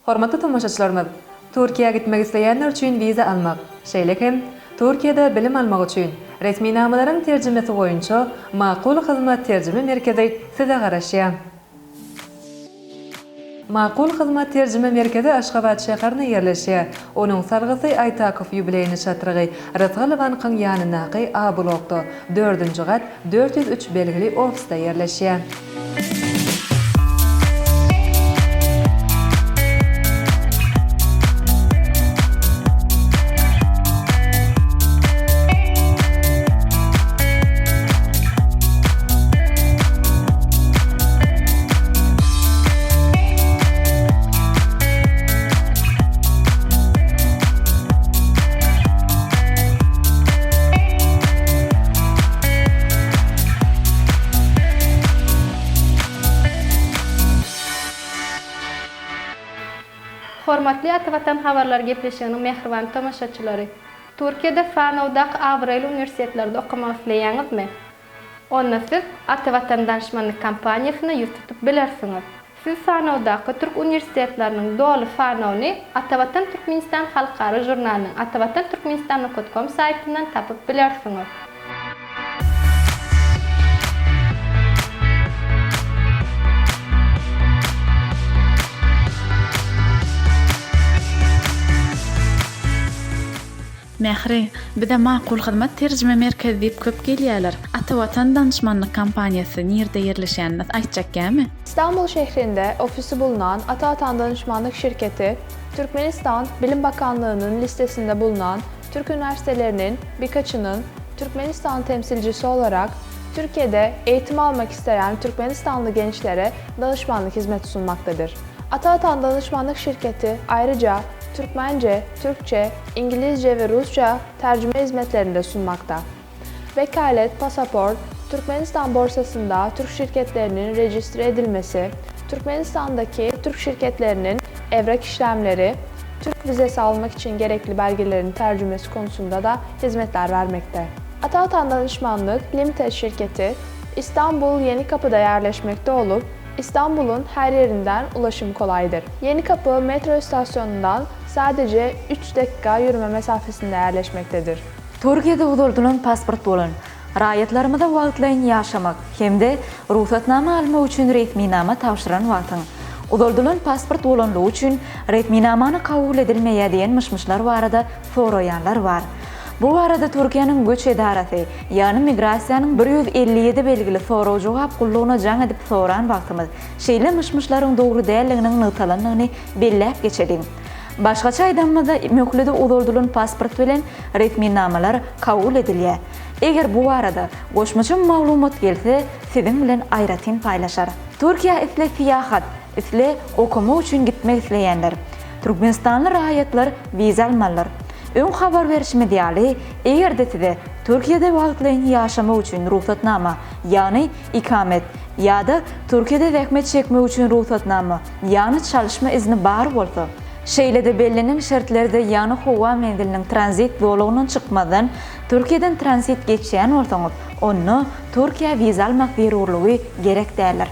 Hormatly tomaşaçylarymyz! Türkiýä gitmek isleýänler üçin wiza almak, şeýle hem Türkiýede bilim almak üçin resminamalaryň terjimesi boýunça Makul Hyzmat terjime merkezi size garaşýar. Makul Hyzmat terjime merkezi Aşgabat şäherinde ýerleşýär. Onuň salgysy Aýtakow ýubileýni çatrygy, Rysgal bankyň ýanyndaky A blokda, dördünji gat, 403 belgili ofisde ýerleşýär. Hormatly Ata Watan habarlary gepleşiginiň mähriban tomaşaçylary! Türkiýede sanawdaky abraýly uniwersitetlerde okamak isleýäňizmi? Onda siz Ata Watan danyşmanlyk kompaniýasyna ýüz tutup bilersiňiz. Siz sanawdaky türk uniwersitetleriniň doly sanawyny Atavatan Türkmenistan halkara žurnalynyň atavatanturkmenistan.com saýtyndan tapyp bilersiňiz. Mähri, bize Makul Hyzmat terjime merkezi diýip köp gelýäler. Ata Watan danyşmanlyk kompaniýasy nirde ýerleşýänini aýtjakgämi? Istanbul şährinde ofisi bulunan Ata Watan danışmanlyk şirketi, Türkmenistan Bilim Bakanlygynyň listesinde bulunan türk üniversiteleriniň birkaçynyň Türkmenistan temsilcisi olarak Türkiye'de eğitim almak isteyen Türkmenistanly gençlere danışmanlık hizmeti sunmaktadır. Ata Watan danışmanlık şirketi ayrıca Türkmence, Türkçe, İngilizce ve Rusça tercüme hizmetlerini de sunmakta. Vekalet, pasaport, Türkmenistan borsasında Türk şirketlerinin rejistre edilmesi, Türkmenistan'daki Türk şirketlerinin evrak işlemleri, Türk vizesi almak için gerekli belgelerin tercümesi konusunda da hizmetler vermekte. Ata Vatan Danışmanlık Limited şirketi, İstanbul Yenikapı'da yerleşmekte olup, İstanbul'un her yerinden ulaşım kolaydır. Yenikapı metro istasyonundan sadece 3 dakika yürüme mesafesinde yerleşmektedir. Türkiýede uzaldylan pasport bolan raýatlarymyza wagtlaýyn ýaşamak hem-de rugsatnama almak üçin resminama tabşyran wagtyň, uzaldylan pasport bolanlygy üçin resminamany kabul edilmeýär diýen myş-myşlar barada soraýanlar bar. Bu barada Türkiýäniň göç edarasy, ýagny migrasiýanyň 157 belgili sorag-jogap gullugyna jaň edip soran wagtymyz, şeýle myş-myşlaryň dogry däldiginiň nygtalandygyny belläp geçeliň. Başgaça aýdanymyzda, möhledi uzaldylan pasport bilen resminamalar kabul edilýär. Eger bu barada goşmaça maglumat gelse, siziň bilen aýratyn paýlaşarys. Türkiýä isle syýahat, isle okamak üçin gitmek isleýänler, türkmenistanly raýatlar wiza almalydyr. Öň habar berşimiz ýaly, eger-de size Türkiýede wagtlaýyn ýaşamak üçin rugsatnama, ýagny ikamet, ýa-da Türkiýede zähmet çekmek üçin rugsatnama, ýagny çalyşma izni bar bolsa, şeýle-de bellenen şertlerde, ýagny howa menziliniň tranzit zolagyndan çykmazdan Türkiýeden tranzit geçýän bolsaňyz, onda Türkiýä wiza almak zerurlygy gerek däldir.